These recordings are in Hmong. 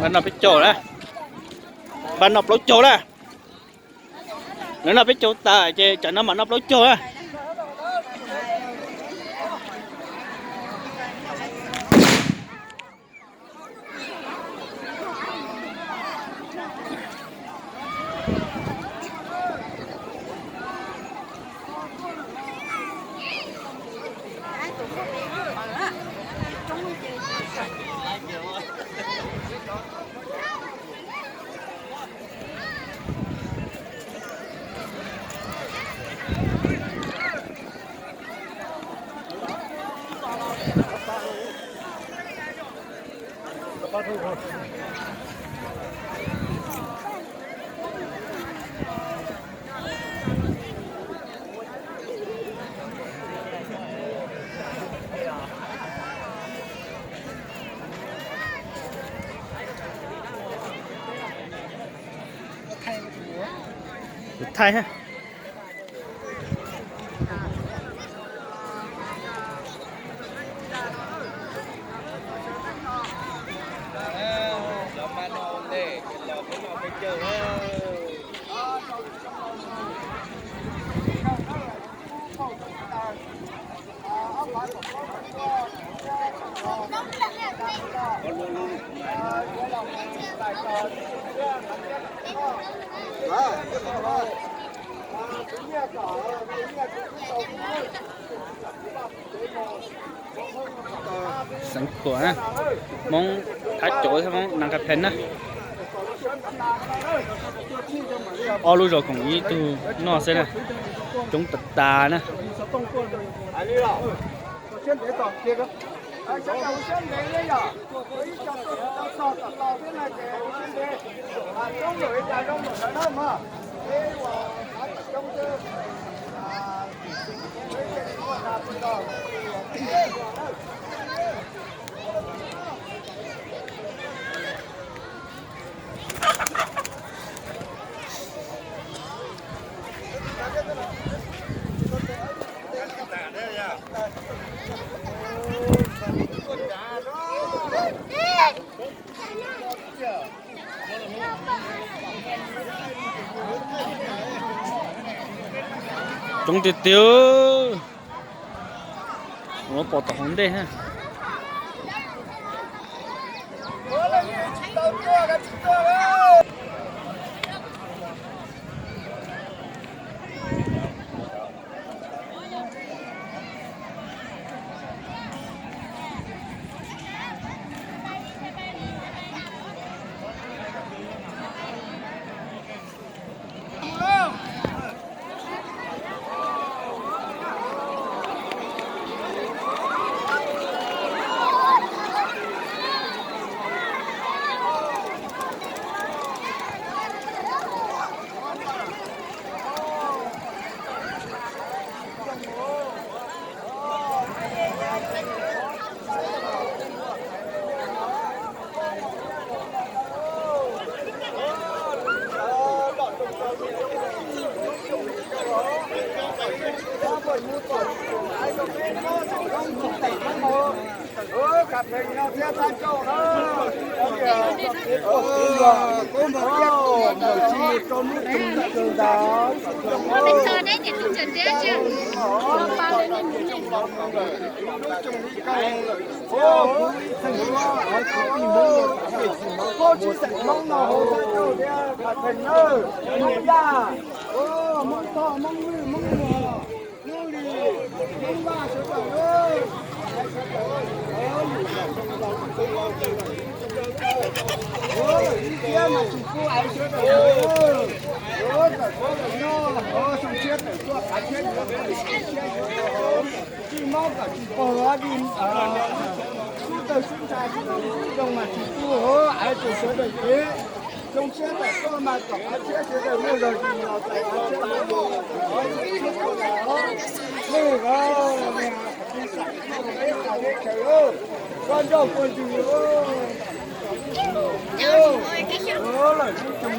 Npaj noj peb caug na. Npaj noj plaub caug na. Lawv noj peb caug tas ces tsam no mam noj plaub caug na. Thaij ha. Xeev Khuam na, Hmoob Thab Cov thiab Hmoob Nag Kha Phees na. Ob lub zos koom ib tug noj xwb na, coob tas tas na. Coob tiag tiag. Ua pom tom hauv ntej ha. Hmoob Thoj, Hmoob Vwj, Hmoob Muas, Hmoob Li, Hmoob Vaj sawv daws. Ib thiab mas tsis pub aiv sawv daws, tawm tuaj los nyob, xyoo tshiab tawm tuaj qav tshiab yuav, tsis mob kom tsis pog, sib tawg sib ntshai, sib zoo mas tsis pub aiv rau sawv daws kev. Xyoo tshiab tawm tuaj mas kom qav tshiab sawv daws muaj zog zis los tawm qav tshiab, koj nrauj kua ntws lawm, tsis tsoom li kawg os. Kom tej tsis nyob muaj tsis kom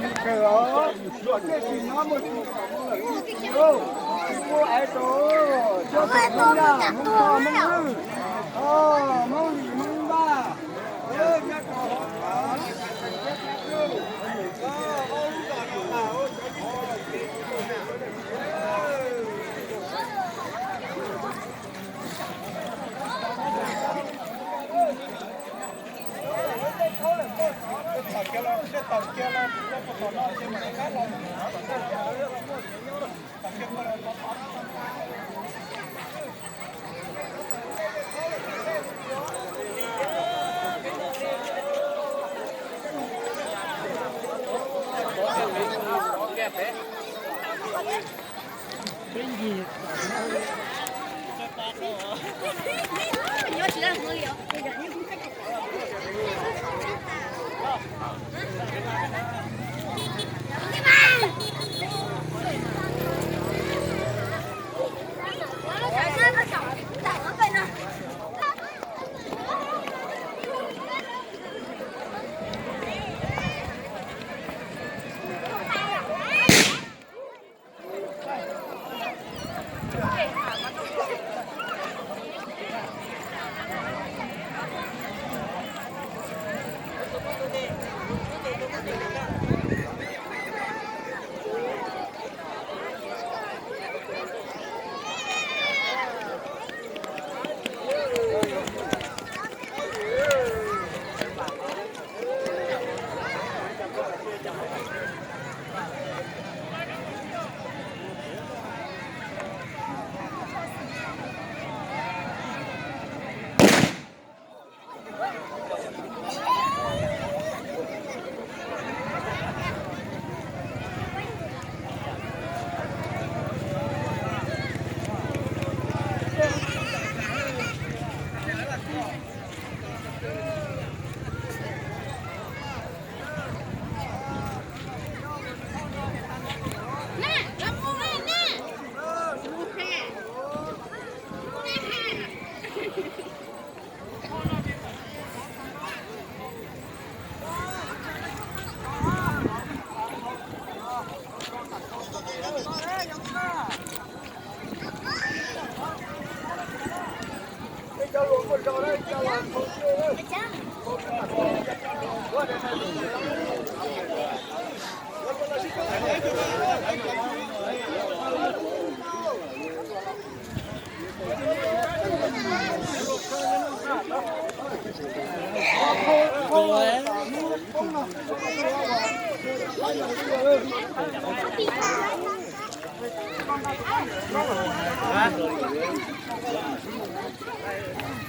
mus lawm ib tsis, tsis pub aiv rau, tsob tus Hmoob Yaj, Hmoob Thoj, Hmoob Vwj, Hmoob Lis, Hmoob Vaj, nyob rau hauv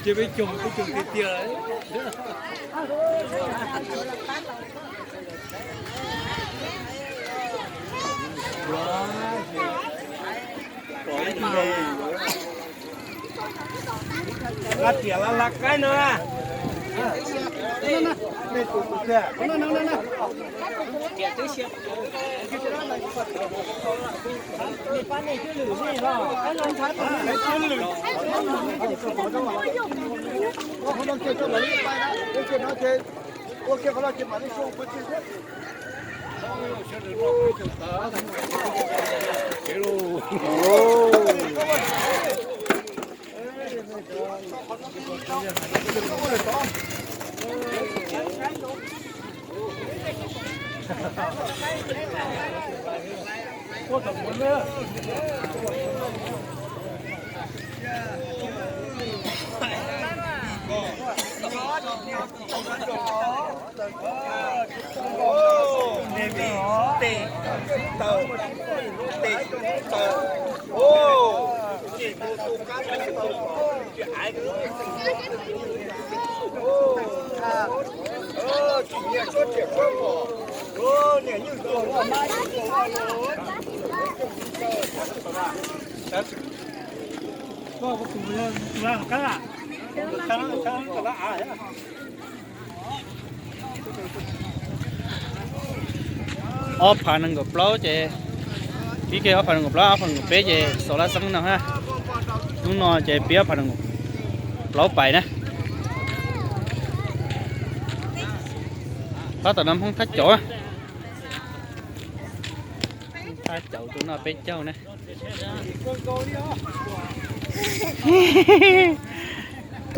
Ces peb cog, peb cog tiag tiag. Lab riam lab lab qaib no. Ob phav nees nkaum plaub ces, pib kiag ob phav nees nkaum plaub, ob phav nees nkaum peb ces xov lab xeeb no ha. Hnub no ces pib ob phav nees nkaum plaub pais na. Tab tom no Hmoob thab caum, thab caum tus no peb caug na.